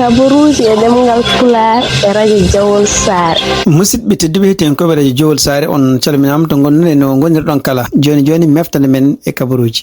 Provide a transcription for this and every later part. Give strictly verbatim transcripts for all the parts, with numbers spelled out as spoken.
Kabaruuji e ɗemngal Pulaar e radio Jawol Saare. Musidɓe tedduɓe, heɗiyankoɓe radio Jawol Saare, on calminaama to ngonɗon e no ngonirɗon kala. Jooni jooni, meftande men e kabaruuji.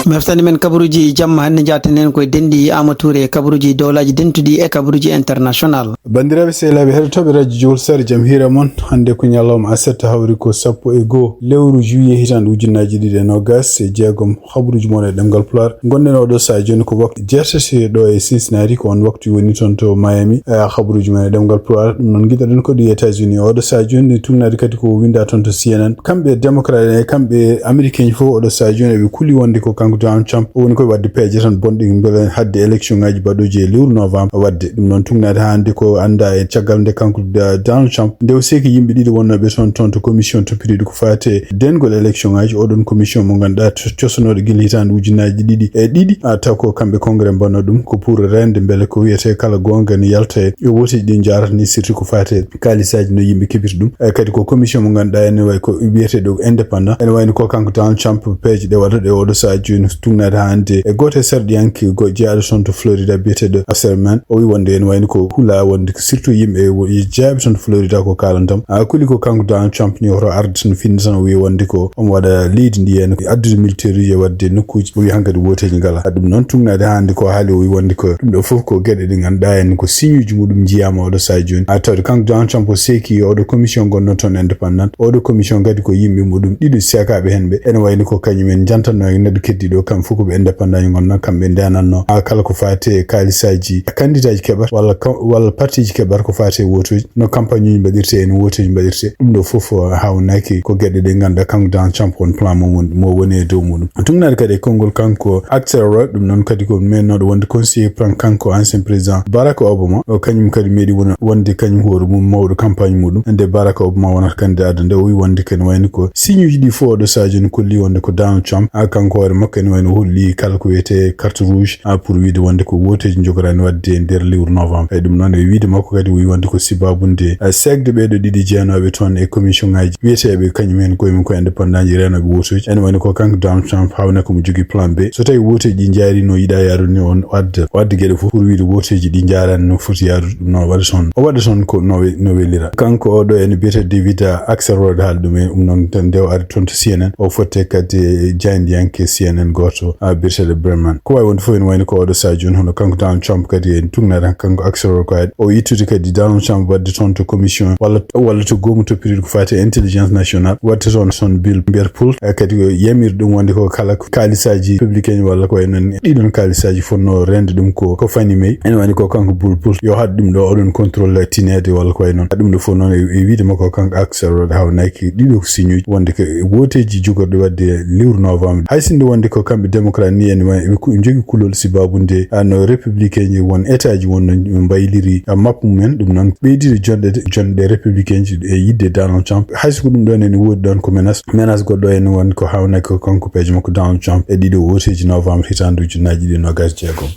Meftande men kabaruuji jamma hannde, njaaten heen koye denɗi Amadou Touré e kabaruuji dowlaaji dentuɗi e kabaruuji international. Banndiraaɓe sehilaaɓe heɗotooɓe radio Jawol Saare, jam hiira mon. Hannde ko ñalawma aset, hawri ko sappo e goo lewru juillet hitaande ujunnaaji ɗiɗi e noogaas e jeegom. Habaruuji mon e ɗemngal Pulaar. Ngonɗen oɗo sahaa jooni ko waktu jeetati ɗo e Cincinnati, ko on waktu woni toon to Miami. Eh, habaruuji mon e ɗemngal Pulaar, ɗum noon ngiɗɗen ko ɗi États-Unis. Oɗo sahaa jooni ɗi tugnaade kadi ko winda toon to C N N. Kamɓe démocrate en e kamɓe américain fof oɗo sahaa jooni eɓe kuli wonde ko kanko Donald Trump o woni koye waɗde peeje tan bonɗe mbele hadde élection ngaji baɗooji e lewru novembre waɗde. Ɗum noon tugnaade haa hannde ko annda e caggal nde kanko Da-, Donald Trump nde o seeki yimɓe ɗiɗo wonnooɓe toon, toon to commission toppitiiɗo ko faati e deengol élection ngaji. Oɗon commission mo ngannduɗaa to-, cosanooɗo gila hitaande ujunnaaji ɗiɗi e ɗiɗi, a taw ko kamɓe congrès mbanno ɗum ko pour rende mbele ko wiyetee kala goonga ne yalta e, e wooteeji ɗi njaarata ni, surtout ko faati e kaalisaaji no yimɓe keɓirta ɗum. E kadi ko commission mo ngannduɗaa ene wayi ko wiyeteeɗo indépendant, ene wayno ko kanko Donald Trump peeje ɗe waɗata e oɗo sahaa jooni tugnaade haa hannde e gooto e sarɗiyanke go-, jeyaaɗo toon to Florida biyeteeɗo Asserman. O wi wonde ene wayno ko hula wonde ko surtout yimɓe wo-, jeyaaɓe toon to Florida ko kaalantam. A kuli ko kanko Donald Trump ni hoto arde no finni tan, o wi wonde ko omo waɗa leydi ndi en ko addude militaire uji e waɗde nokkuuji. O wi hankadi wooteeji ngala. Ɗum noon tugnaade haa hannde ko haali, o wi wonde ko ɗum ɗo fof ko geɗe ɗe ngannduɗaa en ko signe uji muɗum njiyaama oɗo sahaa jooni. A tawde kanko Donald Trump o seeki oɗo commission gonno toon indépendant. Oɗo commission kadi ko yimɓe muɗum ɗiɗo seekaaɓe heen ɓe. Ene wayno ko kañum en njantanno e neɗɗo keddiiɗo, kamɓe fof ko ɓe indépendant ngonno, kamɓe ndenanno haa kala ko faati e kaalisaaji kandidaaji keɓat walla ka-, walla partiji keɓat ko faati e wootooji, no campagne uji mbaɗirte e no wootooji mbaɗirte. Ɗum ɗo fof haawnaki ko geɗe ɗe ngannduɗaa kanko Donald Trump on plan mo woni, mo woni e dow muɗum. Tugnaade kadi e konngol kanko Axelrod, ɗum noon kadi ko mennooɗo wonde conseiller pran kanko ancien président Barack Obama. O kañum kadi meeɗi wona-, wonde kañum hoore mum mawɗo campagne muɗum. Nde Barack Obama wonata candidat nde, o wi wonde ken wayno ko signe uji ɗi fof oɗo sahaa jooni kolli wonde ko Donald Trump, a kanko hoore makko ene wayno holli kala ko wiyetee carte rouge, a pour wiide wonde ko wooteeji njogorani waɗde e nder lewru novembre. E ɗum noon e wiide makko kadi o wi wonde ko sibaabu nde, a seekde ɓeeɗo ɗiɗi jeyanooɓe toon e commission ngaji wiyeteeɓe kañum en koye mum ko indépendant ji reenooɓe wootooji. Ene wayno ko kanko Donald Trump haawnaki omo jogii plan B. So tawi wooteeji ɗi njaari no yiɗa yaarude ni, on o adda, o adda geɗe fof pour wiide wooteeji ɗi njaarani no foti yaarude, ɗum noon waɗa toon. O waɗa toon ko no we-, no welira. Kanko oɗo ene biyetee David, a, Axelrod haali ɗum e ɗum noon tan nde o ari toon to C N N. O fotte kadi e jaayndiyanke C N N gooto, a, biyeteeɗo Berman. Ko waawi wonde fof ene wayno ko oɗo sahaa jooni hono kanko Donald Trump kadi en tugnata kanko Axelrod ko o ittude kadi Donald Trump waɗde toon to commission walla, walla to goomu toppitiiɗo ko faati e intelligence nationale, waɗde toon, toon Bill Berpult, e kadi ko yamiri ɗum wonde ko kala ko kaalisaaji républicain walla ko wayi noon ɗiɗon kaalisaaji fotnoo reende ɗum ko, ko Fannie Mae. Ene wayno ko kanko Berpult yo haɗ ɗum ɗo oɗon contrôle tineede walla ko wayi noon. Ɗum ɗo fof noon e, e wiide makko kanko Axelrod haawnaki ɗiɗo ko signe uji wonde ko wooteeji jogorɗi waɗde lewru novembre. Hay sinno wonde ko kamɓe démocrate ni ene wayi, ɓe ku-, jogii kulol sibaabu nde, a, no républicain ji won état ji won no mbayliri, a, mappu mumen, ɗum noon ɓeydiiɗo jonɗe, jonɗe républicain ji e yiɗde Donald Trump. Hay so ko ɗum ɗoon ene woodi ɗoon ko menace, menace goɗɗo ene woni ko haawnaki ko kanko peeje makko Donald Trump e ɗiɗo wooteeji novembre hitaande ujunnaaji ɗiɗi e noogaas e jeegom.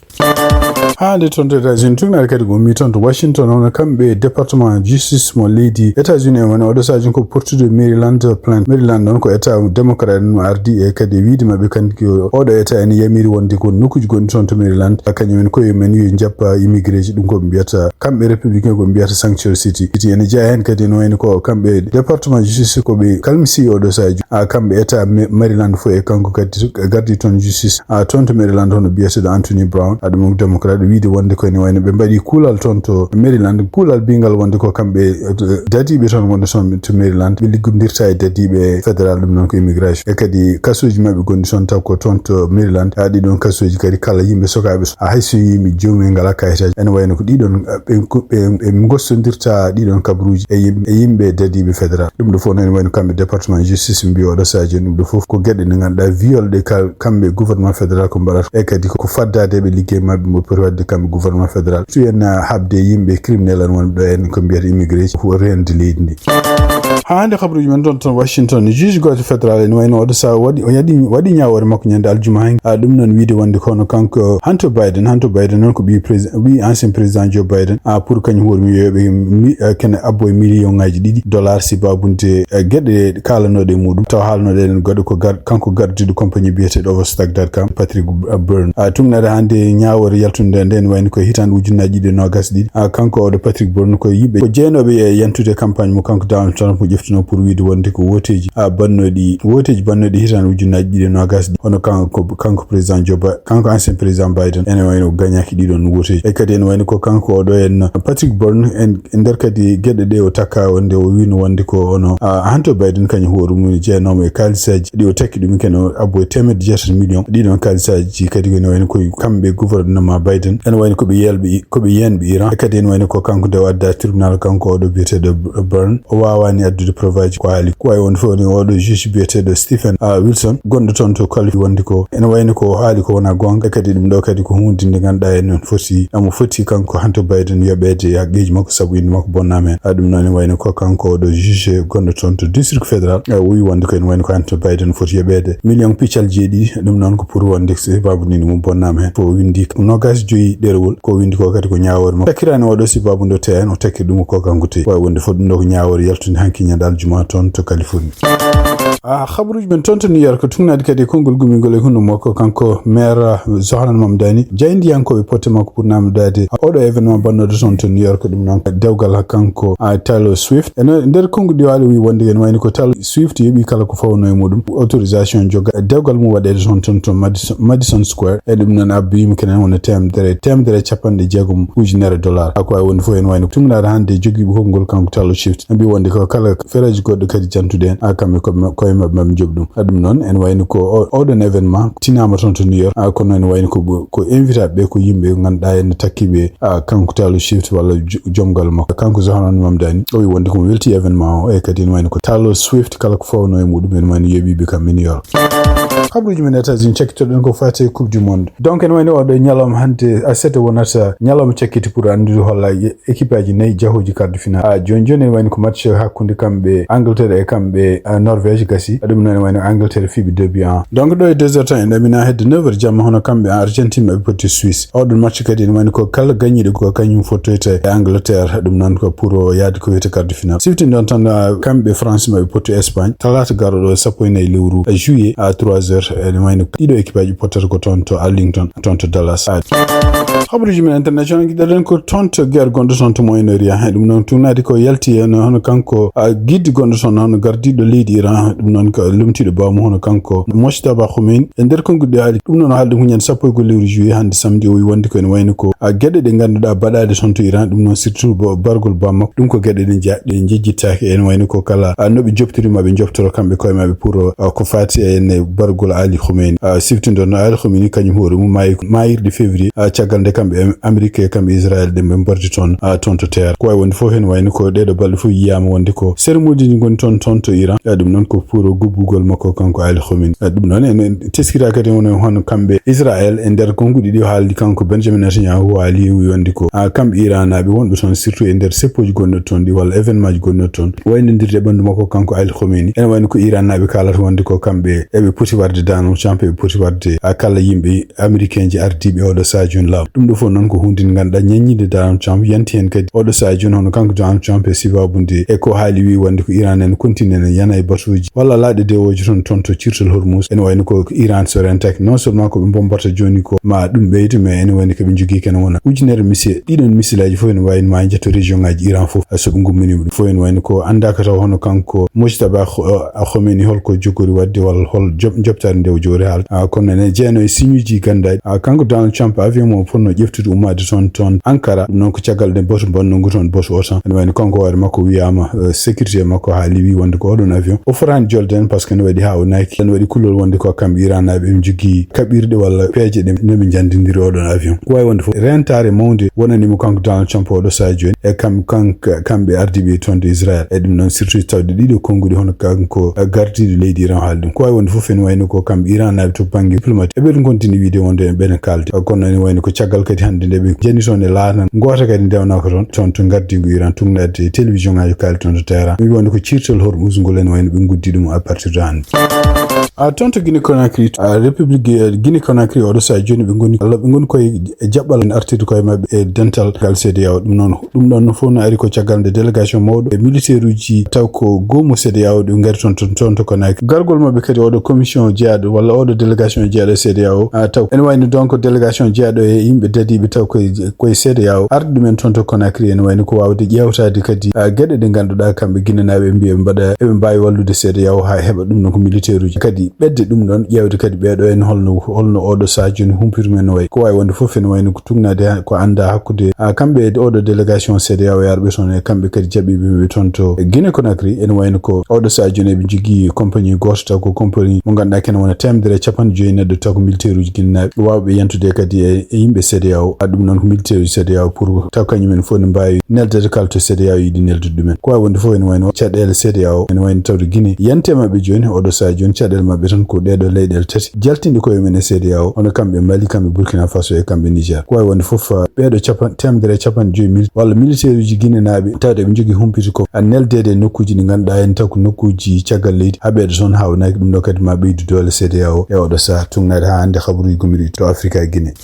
Haa nde toon to États-Unis, tugnaade kadi ko ummii toon to Washington, hono kamɓe département justice mo leydi États-Unis en woni oɗo sahaa jooni ko portude Maryland plainte. Maryland noon ko état démocrate no ardi e kadi e wiide maɓɓe kandi ko oɗo état ene yamiri wonde ko nokkuuji gonɗi toon to Maryland, kañum en koye men yo njappa immigré ji, ɗum ko ɓe mbiyata kamɓe républicain ko ɓe mbiyata sanctuary city. City ene jeyaa heen kadi no wayno ko kamɓe département justice ko ɓe kalmisi oɗo sahaa jooni. A kamɓe état Me-, Maryland fof e kanko kadi gardi toon justice, a toon to Maryland hono biyeteeɗo Anthony Brown, a ɗum démocrate wiide wonde ko ene wayno ɓe mbaɗi kuulal toon to Maryland, kuulal biyngal wonde ko kamɓe, eh, dadiiɓe toon wonde toon to Maryland, ɓe liggondirta e dadiiɓe fédéral, ɗum noon ko immigration. E kadi kasuuji maɓɓe gonɗi toon taw ko toon to Maryland, a ɗiɗon kasuuji kadi kala yimɓe sokaaɓe, a hay so yimɓe joomum en ngalaa kayitaaji, ene wayno ko ɗiɗon, eh, ɓe, ɓe, ɓe gostondirta ɗiɗon kabaruuji e yimɓe, e yimɓe dadiiɓe fédéral. Ɗum ɗo fof noon ene wayno kamɓe département justice mbiyi oɗo sahaa jooni ɗum ɗo fof ko geɗe ɗe ngannduɗaa viol ɗe ka-, kamɓe gouvernement fédéral ko mbaɗata. E kadi ko faddaade ɓe liggey maɓɓe mo poti waɗde kamɓe gouvernement fédéral. Surtout en, ah, haɓde yimɓe criminel en wonɓe ɗo en ko mbiyata immigré fof rende leydi ndi. Haa hannde, habruuji men toon, toon Washington, juge gooto fédéral ene wayno oɗo sahaa waɗi, o yaɗi, waɗi ñaawoore makko ñande aljuma hannde. A, ɗum noon wiide wonde ko hono kanko Hunter Biden, Hunter Biden noon ko ɓii prési-, ɓii ancien président Joe Biden, a, pour kañum hoore mum yo yoɓe mi-, a, kene abbo e million ŋaaji ɗiɗi dollar si babunde, a, geɗe kaalanooɗe e muɗum. Taw haalnooɗe eɗen gaɗa ko gar-, kanko gardiiɗo compagnie biyeteeɗo Overstock dot com, Patrick Byrne. A, tugnaade hannde ñaawoore yaltunde nde, ene wayno ko hitaande ujunnaaji ɗiɗi e noogas ɗiɗi. A, kanko oɗo Patrick Byrne ko yiɓe, ko jeenooɓe e yantude campagne mo kanko Donald Trump mo ƴeftuno pour wiide wonde ko wooteeji, a, bannooɗi, wooteeji bannooɗi hitaande ujunnaaji ɗiɗi e noogas ɗiɗi. Hono kanko, kanko président Joe Bi-, kanko ancien président Biden, ene wayno gañaaki ɗiɗon wooteeji. E kadi ene wayno ko kanko oɗo en Patrick Byrne en e nder kadi geɗe ɗe o takka wonde o wiino wonde ko ono, a, Hunter Biden kañum hoore mum jeenoomo e kaalisaaji ɗi o takki ɗum ken o abbo e teemedde jeetati million. Ɗiɗon kaalisaaji kadi ene wayno koye kamɓe gouvernement Biden. Ene wayno ko ɓe yelɓe, ko ɓe yenɓe Iran. E kadi ene wayno ko kanko nde o adda tribunal kanko oɗo biyeteeɗo Byrne. O waawaani addude preuve aji ko haali. Ko wayi wonde fof ni oɗo juge biyeteeɗo Stephen, a, Wilson, gonɗo toon to Californie wonde ko ene wayno ko o haali ko wona goonga. E kadi ɗum ɗo kadi ko huunde nde ngannduɗaa en noon foti, amo foti kanko Hunter Biden yoɓeede e haqqeeji makko sabu innde makko bonnaama heen. A, ɗum noon ene wayno ko kanko oɗo juge gonɗo toon to district fédéral, a, o wi wonde ko ene wayno ko Hunter Biden foti yoɓeede million piccal jeeɗiɗi. Ɗum noon ko pour wonde ko sababu ni mum bonnaama heen. Fof o winndi noogas joyi ɗerewol. Ko o winndi ko kadi ko ñaawoore makko. Takkiraani oɗo sababu nde o teya heen, o takki ɗum ko kanko teyi. Wayi wonde fof ɗum ɗo ko ñaawoore yaltunde hanki ñande aljuma toon to Californie. A, habruuji men toon to New York, tugnaade kadi e konngol gummingol e hunde makko, kanko maire, a, Zohran Mamdani, jaayndiyankooɓe potte makko pour naamndaade oɗo événement bannooɗo toon to New York, ɗum noon dewgal kanko, a, Taylor Swift. E no-, nder konnguɗi o haali, o wi wonde ene wayno ko Taylor Swift yoɓi kala ko fawno e muɗum, autorisation joga dewgal mum waɗeede toon, toon Madison, Madison Square. E ɗum noon abbiima kenen wona teemedere, teemedere e capanɗe jeegom ujunere dollar. A, ko wayi wonde fof ene wayno tugnaade hannde jogiiɓe konngol kanko Taylor Swift. Mbi wonde ko kala fereeji goɗɗo kadi jantuɗe en, a, kamɓe ko ma-, koye maɓɓe maɓe njoɓ ɗum. A, ɗum noon ene wayno ko o-, oɗon événement tinaama toon to New York. A, kono ene wayno ko ɓo-, ko invitaaɓe ɓe ko yimɓe ngannduɗaa en takkiiɓe, a, kanko Taylor Swift walla jo-, joom galle makko. Kanko Zohran Mamdani o wi wonde ko mo welti événement o, e kadi ene wayno ko Taylor Swift kala ko fawno e muɗum ene wayno yoɓiiɓe kam e New York. Habruuji men États-Unis cakkitoɗen ko faati e Coupe du Monde. Donc ene wayno oɗo ñalawma hannde aset wonata ñalawma cakkiti pour anndude holla e-, équipe aji nayi jahooji quart de finale. A, jooni jooni ene wayno ko match hakkunde kamɓe Angleterre e kamɓe, a, Norvège gasi. Ɗum noon ene wayno Angleterre fiɓe deux buts à un. Donc ɗo e deux heures tan en ɗamina hedde neuf heures jamma hono kamɓe Argentine maɓe potti Suisse. Oɗon match kadi ene wayno ko kala gañiiɗo ko kañum fottoyta e Angleterre. Ɗum noon ko pour o yaade ko wiyete quart de finale. Siftin ɗon tan, a, kamɓe France maɓe potti Espagne. Talaata garɗo sappo e nayi lewru, a, juillet à trois heures. Ene wayno ɗiɗo équipe aji pottata ko toon to Arlington, toon to Dallas. A, Habruuji men international, ngiɗɗen ko toon to guerre gonɗo toon to Moyen-Orient. E ɗum noon tugnaade ko yalti en hono kanko, a, guide gonɗo toon hono gardiiɗo leydi Iran. Ɗum noon ko lomtiiɗo baamu hono kanko Mojtaba Khomeini. E nder konnguɗi haali, ɗum noon o haali ɗum ko ñande sappo e go'o lewru juillet hannde samedi o wi wonde ko ene wayno ko, a, geɗe ɗe ngannduɗaa baɗaaɗe toon to Iran. Ɗum noon surtout bo-, bargol baamu makko. Ɗum ko geɗe ɗe nja-, ɗe njejjittaake. Ene wayno ko kala, a, no ɓe joftori ma ɓe joftoro kamɓe koye maɓɓe pour, a, ko faati e ene bargol Ali Khomeini. A, siftindo no Ali Khomeini kañum hoore mum maayi, maayirɗe février, a, caggal nde kamɓe Am-, Amérique e kamɓe Israël ɗe ɓe mbordi toon, a, toon to Teheran. Ko wayi wonde fof heen wayno ko ɗeɗo balɗe fof yiyaama wonde ko cérémonie ndi ngoni toon, toon to Iran. A, ɗum noon ko pour gubbugol makko kanko Ali Khomeini. A, ɗum noon en, en teskira kadi woni hono kamɓe Israël e nder konnguɗi ɗi o haaldi kanko Benjamin Netanyahu o haali wonde ko, a, kamɓe Iran naaɓe wonɓe toon surtout e nder seppooji gonɗo toon ɗi walla événement ji gonɗo toon waynondirde e ɓanndu makko kanko Ali Khomeini. Ene wayno ko Iran naaɓe kaalata wonde ko kamɓe eɓe poti warde Donald Trump, eɓe poti warde, a, kala yimɓe américain ji ardiiɓe oɗo sahaa jooni laamu. Ɗum ɗo fof noon ko huunde nde ngannduɗaa ñaññiinde Donald Trump, yanti heen kadi oɗo sahaa jooni hono kanko Donald Trump e sababu nde e ko haali wi wonde ko Iran en continue ne yana e batuuji walla laaɗe dewooje toon, toon to cirtal Hormuz. Ene wayno ko Iran so rentaaki non seulement ko ɓe mbombata jooni ko ma ɗum ɓeydo, mais ene wayno ko ɓe njogii kene wona ujunere missile. Ɗiɗon missile aji fof ene wayno ma njetto région ngaji Iran fof, so ɓe ngummini ɗum fof ene wayno ko anndaaka taw hono kanko Mojtaba Kho-, a, Khomeini holko jogori waɗde walla hol job-, jobtaade nde o jogori haalde. A, kono ene jeyanoo e signe uji ganndaɗi. A, kanko Donald Trump avion mo o fotno ƴeftude ummaade toon, toon Ankara. Ɗum noon ko caggal nde batu mbannungu toon batu o tan. Ene wayno kanko hoore makko wiyaama, eh, sécurité makko haali wi wonde ko oɗon avion o fotaani jolde heen par ce que ne waɗi haa o naaki. Ene waɗi kulol wonde ko kamɓe Iran naaɓe ɓe njogii kaɓirɗe walla peeje ɗe no ɓe njanndindiri oɗon avion. Ko wayi wonde fof rentaare mawnde wonani mo kanko Donald Trump oɗo sahaa jooni e kam-, kank-, kamɓe ardiiɓe toon to Israël. E ɗum noon surtout tawde ɗiɗo konnguɗi hono kanko, eh, gardiiɗo leydi Iran haali ɗum. Ko wayi wonde fof ene wayno ko Kamɓe Iran naaɓe to bannge diplomatique, eɓe ɗum continue wiide wonde ɓen kaaldi. Kono ene wayno ko caggal kadi hannde nde ɓe jani toon e laatan ngoota kadi ndewnaaka toon, toon to ngardiigu Iran, tugnaade télévision ŋaaji kaali toon to Téhéran. Ɓe mbi wonde ko ciirtel Hormuz ngol ene wayno ɓe nguddi ɗum à partir de hannde. A toon to Guinée Conakry, a République, eh, Guinée Conakry oɗo sahaa jooni ɓe ngoni, Allah, ɓe ngoni koye e jaɓɓal en artirde koye maɓɓe e dental ngal C D A O. Ɗum noon, ɗum ɗon fof no ari ko caggal nde délégation mawɗo e militaire uji taw ko goomu C D A O ɗi ngari toon, toon, toon to Conakry. Gargol maɓɓe kadi oɗo commission jeyaaɗo walla oɗo délégation jeyaaɗo C D A O, a, taw ene wayno donc délégation jeyaaɗo e yimɓe dadiiɓe taw koye, koye C D A O arde ɗumen toon to Conakry, ene wayno ko waawde ƴeewtaade kadi, a, geɗe ɗe ngannduɗaa kamɓe Guinée naaɓe ɓe mbiya ɓe mbaɗa, eɓe mbaawi wallude C D A O haa heɓa ɗum ɗon ko militaire uji. Kadi ɓedde ɗum ɗon ƴeewde kadi ɓeeɗo en holno, holno oɗo sahaa jooni humpito men no wayi. Ko waawi wonde fof ene wayno ko tugnaade ha-, ko anndaa hakkunde, a, kamɓe e oɗo délégation C D A O e arɓe toon e kamɓe kadi jaɓɓiiɓe ɓe toon to Guinée Conakry. Ene wayno ko oɗo sahaa jooni eɓe njogii compagnie gooto taw ko compagnie mo ngannduɗaa kene wona teemedere e capanɗe joyi neɗɗo taw ko militaire uji Guinée naaɓe waawɓe yantude kadi e, e yimɓe C D A O. A ɗum noon ko militaire uji C D A O pour taw kañum en fof ne mbaawi neldede kala to C D A O yiɗi neldude ɗumen. Ko waawi wonde fof ene wayno caɗeele C D A O, ene wayno tawde Guinée. Yante maɓɓe jooni, oɗo sahaa jooni, caɗeele maɓɓe tan ko ɗeeɗo leyɗeele tati jaltinɗe koye mum e C D A O, hono kamɓe Mali, kamɓe Burkina Faso e kamɓe Niger. Ko waawi wonde fof, ah, ɓeeɗo capan-, teemedere e capanɗe joyi mil walla militaire uji Guinée naaɓe, tawde ɓe njogii humpito ko a neldeede e nokkuuji ɗi ngannduɗaa en taw ko nokkuuji caggal leydi, haa ɓeeɗo toon haawnaki ɗum ɗo kadi ma ɓeydu doole C D A O e oɗo sahaa. Tugnaade haa hannde habaruuji gomɗiɗi to Afrika e Guinée.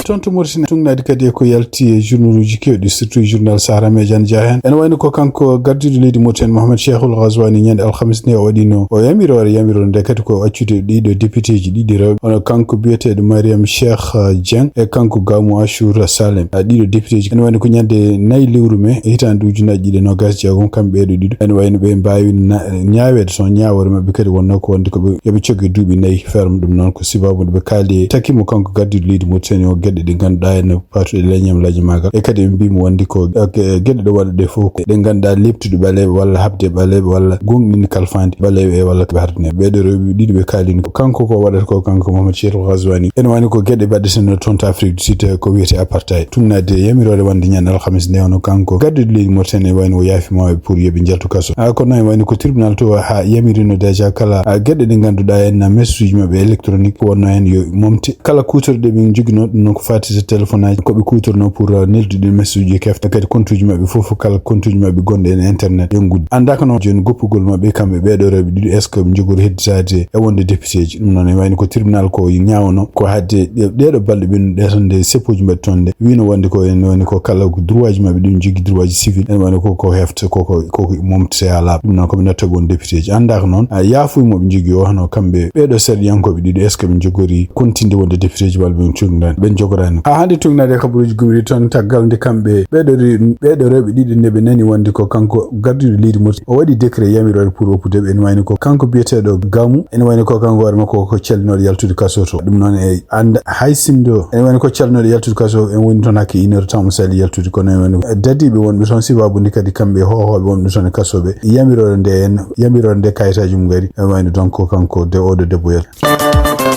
Toon to Mauritanie, tugnaade kadi e ko yalti e journaluuji keewɗi, surtout journal Sahara Média ne jeyaa heen. Ene wayno ko kanko gardiiɗo leydi Mauritanie, Mohamed Cheikhul Ghazouani, ñande alhamis nde o waɗino o yamiroore, yamiroore nde kadi ko accude ɗiɗo députéji ɗiɗi rewɓe, hono kanko biyeteeɗo Mariam Cheikh, eh, Dieng e kanko Gamou Achour Salem. Ah, ɗiɗo députéji, ene wayno ko ñande nayi lewru mai, hitaande ujunaaji ɗiɗi e noogas e jeegom, kamɓe ɓeeɗo ɗiɗo, ene wayno ɓe mbaawi na-, ñaaweede toon, ñaawoore maɓɓe kadi wonno ko wonde ko ɓe, yo ɓe cogge duuɓi nayi ferme. Ɗum noon ko sababu nde ɓe kaali e takimo kanko gardiiɗo leydi Mauritanie o geɗe ɗe ngannduɗaa ene patuɗe leñam laaji maagal. E kadi ɓe mbii mo wonde ko, eh, geɗe ɗe waɗa ɗe fof ko ɗe ngannduɗaa leɓtude ɓaleeɓe walla haɓde ɓaleeɓe walla gonɗinde kalfaandi ɓaleeɓe e walla ko ɓe hardinee. Ɓeeɗo rewɓe ɗiɗo ɓe kaalino ko kanko ko waɗata ko kanko Mohamed Cheikhul Ghazouani. Ene wayno ko geɗe baɗɗe sinno toon to Afrique du Sud ko wiyetee apartheid. Tugnaade e yamiroore wonde ñande alhamis nde hono kanko gardiiɗo leydi Mauritanie wayno o yaafi mawɓe pour yo ɓe njaltu kaso. Ah, kono noon wayno ko tribunal to haa yamirino déjà kala, ah, geɗe ɗe ngannduɗaa en na message uji maɓɓe électronique ko wonno heen yo momte. Kala kuutorɗe ɓe njoginoo, ɗum noon ko faati e téléphone aji, ko ɓe kuutornoo pour, uh, neldude message uji kefta, kadi compte uji maɓɓe fof, kala compte uji maɓɓe gonɗi e internet, yo nguddu. Anndaaka noon jooni goppugol maɓɓe kamɓe ɓeeɗo rewɓe ɗiɗo, est-ce que ɓe njogori hedditaade e wonde députéji? Ɗum noon ene wayno ko tribunal ko ñaawno, ko haɗde ɗe-, ɗeeɗo balɗe ɓennuɗe toon nde seppooji mbaɗi toon nde, wino wonde ko ene wayno ko kala ko droit ji maɓɓe ɗum jogii, droit ji civil, ene wayno ko, ko hefta, ko, ko, ko, ko momte haa laaɓa. Ɗum noon ko ɓe natta won députéji. Anndaaka noon, a, yaafuya mo ɓe njogii o, hono kamɓe ɓeeɗo sarɗiyankooɓe ɗiɗo, est-ce que ɓe njogori kontinde wonde députéji walla ɓe cognaani, ɓe njogoraani? Haa hannde tugnaade e kabaruuji gomɗiɗi toon, caggal nde kamɓe ɓeeɗo re-, ɓeeɗo rewɓe ɗiɗo nde ɓe nani wonde ko kanko gardiiɗo leydi Mauritanie, o waɗi décret yamiroore pour woppude ɓe. Ene wayno ko kanko biyeteeɗo Gamou, ene wayno ko kanko hoore makko ko callinooɗo yaltude kaso to. Ɗum noon e annda hay sinno ene wayno ko callinooɗo yaltude kaso, en woni toon hakke une heure temps mo sali yaltude, kono ene wayno dadiiɓe wonɓe toon, sababu nde kadi kamɓe e hoohooɓe wonɓe toon e kaso ɓe, yamiroore nde en, yamiroore nde kayitaaji mum ngari, ene wayno donc ko kanko de oɗo debbo yaltu.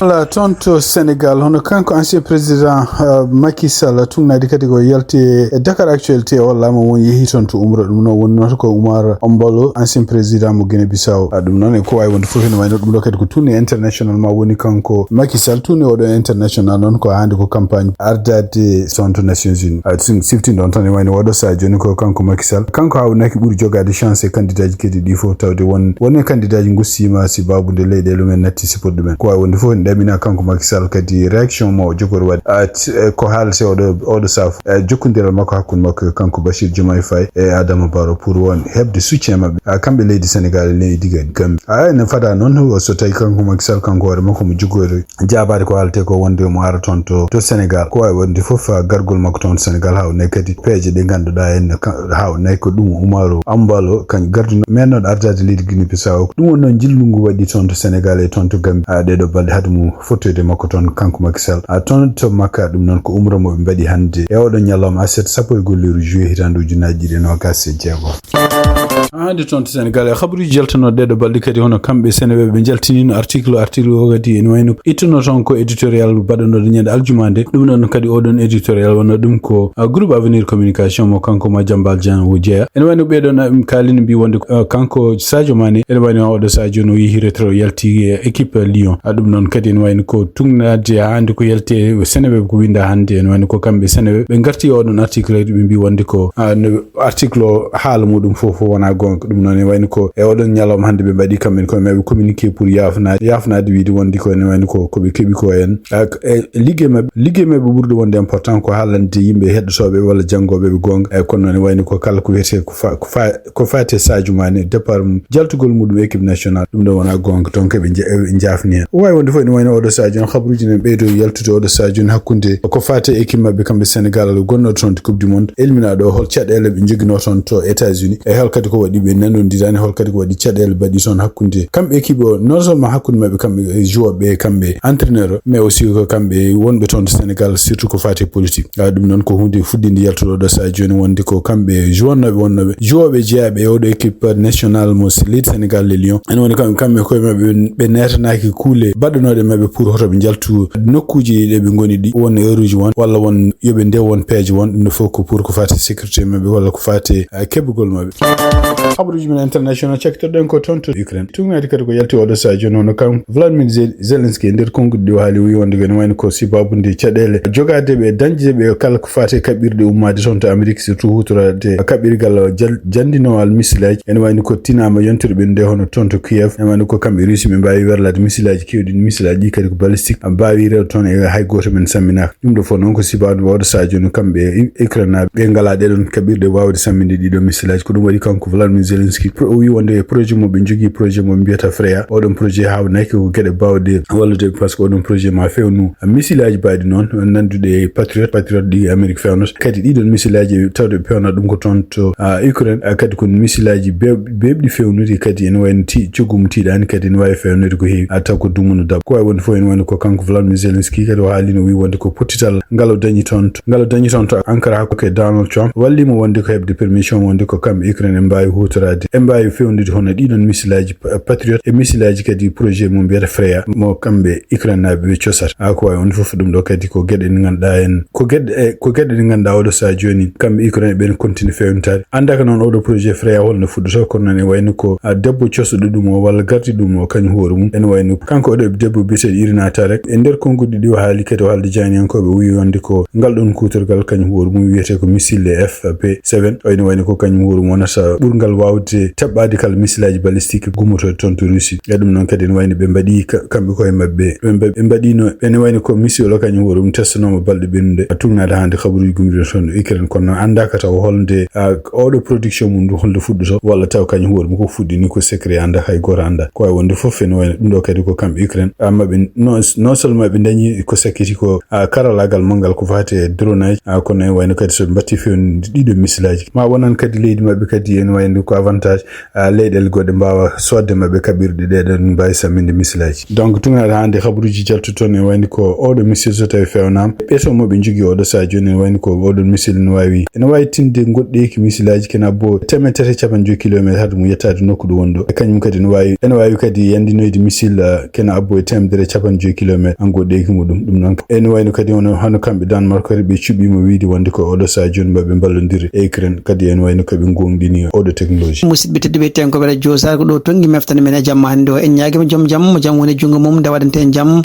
Voilà, toon to Sénégal, hono kanko ancien président, euh, Macky Sall, tugnaade kadi ko yalti e Dakar Actualité, o laamu won yehi toon to umra, ɗum noon wonnoo ko Oumaro Embalo, ancien président mo Guinée Bissau. Ah, ɗum noon e ko waawi wonde fof ene wayno ɗum ɗo kadi ko tournée international ma woni kanko Macky Sall, tournée oɗo international noon ko hannde ko campagne ardaade toon to Nations Unies. Ah, sin-, siftin ɗon tan e wayno oɗo sahaa jooni ko kanko Macky Sall. Kanko haawnaki ɓuri jogaade chance e candidat ji kadi ɗi fof, tawde won, won e candidat ji ngussiima sababu nde leyɗeele mumen natti support ɗumen. Ko waawi wonde fof ene ɗamina kanko Macky Sall kadi réaction mo o jogori waɗde. Ah, t-, eh, ko haalete oɗo, oɗo sahaa fof. Eh, jokkondiral makko hakkunde makko e kanko Bassirou Diomaye Faye e Adama Barrow pour won heɓde soutien maɓɓe. Ah, kamɓe leydi Sénégal e leydi Gambie. Ah, ene fada noon so tawi kanko Macky Sall kanko hoore makko mo jogori jaabaade ko haalete ko wonde mo ara toon to, to Sénégal. Ko waawi wonde fof, ah, gargol makko toon to Sénégal, haawnay kadi peeje ɗe ngannduɗaa en ka-, haawnay ko ɗum Oumaro Embalo, kañum garduno mennooɗo ardaade leydi Guinée Bissau. Ɗum woni noon njillu ngu waɗi toon to Sénégal e toon to Gambie. Ah, ɗeeɗo balɗe hade mum fottoyde makko toon kanko Macky Sall. Ah, toon to Makka, ɗum noon ko umra mo ɓe mbaɗi hannde e oɗo ñalawma aset sappo e goho lewru juillet hitaande ujunaaji ɗiɗi e noogas e jeego. Hannde toon to Sénégal, e habaruuji jaltanooɗi ɗeeɗo balɗe kadi, hono kamɓe Seneweɓe ɓe njaltinino article, article o kadi ene wayno ittuno toon ko éditorial baɗanooɗo ñande aljuma nde. Ɗum ɗoon kadi oɗon éditorial wonno ɗum ko, ah, groupe Avenir Communication mo kanko Madiambal Dieng o jeeya. Ene wayno ɓeeɗoon, ah, kaalini mbi wonde, ah, kanko Sadio Mané, ene wayno oɗo Sadio no yehi retraite o yalti e équipe Lyon. Ah, ɗum noon kadi ene wayno ko tugnaade hannde ko yalti e Seneweɓe ko winda hannde, ene wayno ko kamɓe Seneweɓe ɓe ngarti e oɗon article ɓe mbi wonde ko, ah, no article o haala muɗum fof fof wona goonga. Ɗum noon ene wayno ko e oɗon ñalawma hannde ɓe mbaɗi kamɓe ko maɓɓe communiqué pour yafnaade, yafnaade wiide wonde ko ene wayno ko, ko ɓe keɓi ko en. Ah, e liggey maɓɓe, liggey maɓɓe ɓurɗo wonde important ko haalande yimɓe heɗotooɓe walla janngooɓe ɓe goonga. E kono noon ene wayno ko kala ko wiyetee ko fa-, ko fa-, ko faati e Sadio Mané, départ mum, jaltugol muɗum équipe nationale, ɗum ɗo wona goonga, donc ɓe nja-, ɓe njaafni heen. O waawi wonde fof ene wayno oɗo Sadio, habaruuji ne ɓeydo yaltude oɗo Sadio hakkunde ko faati e équipe maɓɓe kamɓe Sénégal gonnoɗo toon to Coupe du Monde, éliminaaɗo o, hol caɗeele ɓe njoginoo toon to États-Unis, e hol kadi ko waɗi ɓe nanondirani, hol kadi ko waɗi caɗeele mbaɗi toon hakkunde kamɓe équipe o, non seulement hakkunde maɓɓe kamɓe e joueur ɓe, kamɓe entraîneur o, mais aussi ko kamɓe wonɓe toon to Sénégal, surtout ko faati e politique. Ah, ɗum noon ko huunde fuɗɗinde yaltude oɗo Sadio jooni wonde ko kamɓe joueur naɓe wonnooɓe, joueur ɓe jeyaaɓe e oɗo équipe national mo leydi Sénégal, le Lion. Ene woni kam-, kamɓe koye maɓɓe ɓe, ɓe neetanaaki kuule baɗanooɗe maɓɓe pour hoto ɓe njaltu nokkuuji ɗi ɓe ngoni ɗi, won heure uji won, walla won yo ɓe ndew won peeje won, ɗum ɗo fof ko pour ko faati sécurité maɓɓe walla ko faati, ah, keɓugol maɓɓe. Habaruuji men international, cakkitoɗen ko toon to Ukraine. Tugnaade kadi ko yalti oɗo Sadio jooni, hono kam Vladimir Zel-, Zelensky e nder konnguɗi ɗi o haali, o wi wonde ko ene wayno ko sababu nde caɗeele jogaade ɓe, dañde ɓe kala ko faati e kaɓirɗe ummaade toon to Amérique, surtout huutoraade kaɓirgal jal-, janndinowal misilaaji. Ene wayno ko tinaama yontere ɓe nde hono toon to Kiev. Ene wayno ko kamɓe Russie ɓe mbaawi werlaade misilaaji keewɗi, misilaaji ɗi kadi ko balistique, mbaawi rewde toon e hay gooto men samminaaka. Ɗum ɗo fof noon ko sababu oɗo Sadio jooni kamɓe e Ukraine naaɓe ɓe ngalaa ɗeɗon kaɓirɗe waawde samminde ɗiɗo misilaaji. Ko ɗum waɗi kanko Vladimir Zelensky, pro-, o wi wonde e projet mo ɓe njogii, projet mo ɓe mbiyata Freya. Oɗon projet haawnaaki ko geɗe baawɗe wallude, parce que oɗon projet ma fewnu misilaaji baɗɗi noon, nannduɗe e Patriot, Patriot ɗi Amérique fewnata. Kadi ɗiɗon misilaaji tawde ɓe pewnata ɗum ko toon to, ah, Ukraine. Ah, kadi ko misilaaji beew-, beewɗi fewnude, kadi ene wayno ti-, coggu mum tiiɗaani, kadi ene waawi fewnude ko heewi, ah, taw ko dumunna daɓɓo. Ko wayi wonde fof ene wayno ko kanko Vladimir Zelensky kadi o haalino, o wi wonde ko pottital ngal o dañi toon to, ngal o dañi toon to Ankara hakkunde Donald Trump, walli mo wonde ko heɓde permission wonde ko kamɓe Ukraine ɓe mbaawi huutoraade, ɓe mbaawi fewnude hono ɗiɗon misilaaji Pa-, Patriot e misilaaji kadi projet mo mbiyata Freya mo kamɓe Ukraine naaɓe ɓe cosata. Ah, ko wayi wonde fof ɗum ɗo kadi ko geɗe ɗe ngannduɗaa en, ko geɗe, eh, ko geɗe ɗe ngannduɗaa oɗo Sadio jooni kamɓe Ukraine ɓe ene continue fewnitaade. Anndaaka noon oɗo projet Freya holno fuɗɗotoo, kono noon ene wayno ko, ah, debbo cosɗo ɗum o walla gardi ɗum o kañum hoore mum. Ene wayno kanko oɗo debbo biyeteeɗo Irina Tarek, e nder konnguɗi ɗi o haali kadi o haalde jaayndiyankooɓe, o wi wonde ko ngal ɗon kuutorgal kañum hoore mum wiyetee ko missile F P seven. O ene wayno ko kañum hoore mum wonata ɓurngal waawde taɓɓaade kala misilaaji balistique gummotooɗi toon to Russie. E ɗum noon kadi ene wayno ɓe mbaɗi ka-, kamɓe koye maɓɓe, ɓe mba-, ɓe mbaɗino, ene wayno ko missile o kañum hoore mum testanooma balɗe ɓennude. A tugnaade hannde habaruuji gummiɗo toon to Ukraine, kono noon anndaaka taw holnde, ah, oɗo production mum ndu holnde fuɗɗotoo, walla taw kañum hoore mum ko fuɗɗini ko secret, anndaaka, hay gooto anndaa. Ko wayi wonde fof ene wayno ɗum ɗo kadi ko kamɓe Ukraine, ah, maɓɓe non, non seulement ɓe dañi ko sakkiti ko, ah, karallaagal manngal ko faati e drone aji, ah, kono ene wayno kadi so ɓe mbaɗti fewnude ɗiɗo misilaaji, ma wonan kadi leydi maɓɓe kadi ene wayno ko avantage, ah, leyɗeele goɗɗe mbaawa soodde maɓɓe kaɓirɗe ɗeɗon mbaawi samminde misilaaji. Donc, tugnaade hannde habaruuji jaltuɗi toon, ene wayno ko oɗo missile so tawi fewnaama, ɓeto mo ɓe njogii oɗo Sadio jooni, ene wayno ko oɗo missile ene waawi, ene waawi tinde ngoɗɗeeki misilaaji kene abbo teemedere tati e capanɗe joyi kilometer haade mum yettaade nokku ɗo woni ɗo. E kañum kadi ene waawi, ene waawi kadi yanndinoyde missile, ah, kene abbo e teemedere e capanɗe joyi kilometer an ngoɗɗeeki muɗum. Ɗum noon ene wayno kadi hono, hono kamɓe Danemark kadi ɓe cuɓiima wiide wonde ko oɗo Sadio jooni maɓɓe mballondiri e Ukraine, kadi ene wayno ko ɓe ngoongɗini oɗo technologie. Musidɓe tedduɓe, tenkooɓe radio Saare, ko ɗo tonngi meftere men e jamma hannde o. En ñaagiima joom jam, mo jam woni e junngo mum, nde waɗante en jam.